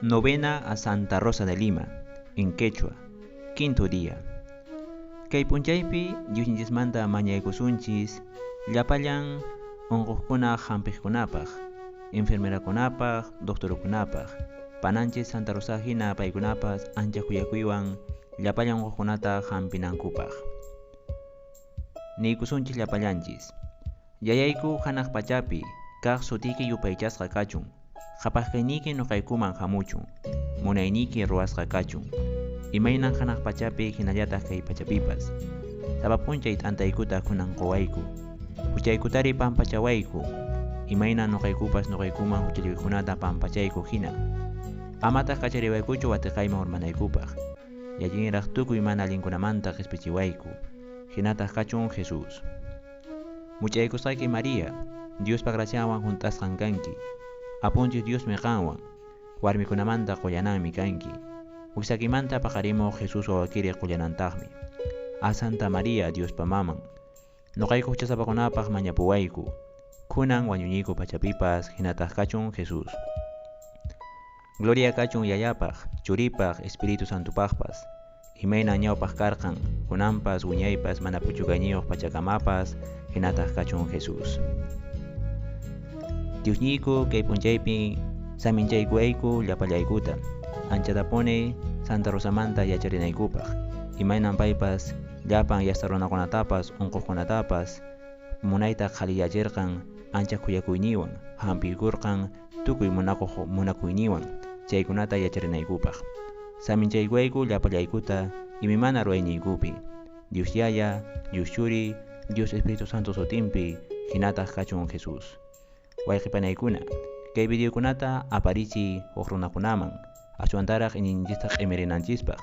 Novena a Santa Rosa de Lima, en quechua, quinto día. Kay p'unchaypi Diosninchismanta mañaykusunchis llapallan unquqkuna hampiqkunapaq, enfermerakunapaq, doctorkunapaq, pananchis Santa Rosa hina paykunapas ancha khuyakuywan llapallan unquqkunata hampinankupaq. Niykusunchis llapallanchis. Yayayku hanaq pachapi kaq sutiyki yupaychasqa kachun. Qhapaq kayniyki nuqaykuman hamuchun. Munayniyki ruwasqa kachun. Imaynan hanaq pachapi hinallataq kay pachapipas. Sapa p'unchay t'antaykuta kunan quwayku. Huchaykutari pampachawayku. Imaynan nuqaykupas nuqaykuman huchallikuykunata pampachayku hina. Amataq kachariwaykuchu watiqayman urmanaykupaq. Yallinraq tukuy mana allinkunamanta qispichiwayku. Hinataq kachun Jesús. Much'aykusqayki María, Diospa gracianwan hunt'asqan kanki. Apunchis Diosmi qanwan, warmikunamanta qullananmi kanki. Wiksakimanta paqarimuq Jesús wawakiri qullanantaqmi. A Santa María, Diospa maman. Nuqayku huchasapakunapaq mañapuwayku. Kunan wañuñiyku pachapipas hinataq kachun Jesús. Gloria kachun yayapaq, churipaq, Espíritu Santupaqpas. Imayna ñawpaq karqan, kunanpas, wiñaypas, mana puchukayniyuq pachakamapas, hinataq kachun Jesús. Diosniyku kay p'unchaypi saminchaykuwayku llapallaykuta. Anchatapuni Santa Rosamanta yacharinaykupaq. Imaynan paypas llapan yasta runakunatapas, unquqkunatapas munayta qhaliyachirqan ancha khuyakuyniwan, hampiykurqan tukuy munakuq munakuyniwan chaykunata yacharinaykupaq. Saminchaykuwayku llapallaykuta imaymana ruwayniykupi. Dios Yaya, Dios Churi, Dios Espíritu Santo sutinpi hinataq kachun Jesús. Wayqi panaykuna, kay videokunata aparichiy huk runakunaman, aswantaraq iñiyninchista q'imirinanchispaq,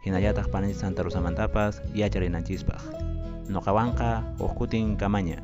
hinallataq pananchis Santa Rosamantapas yacharinanchispaq. Nuqawanqa huk kutin kamaña.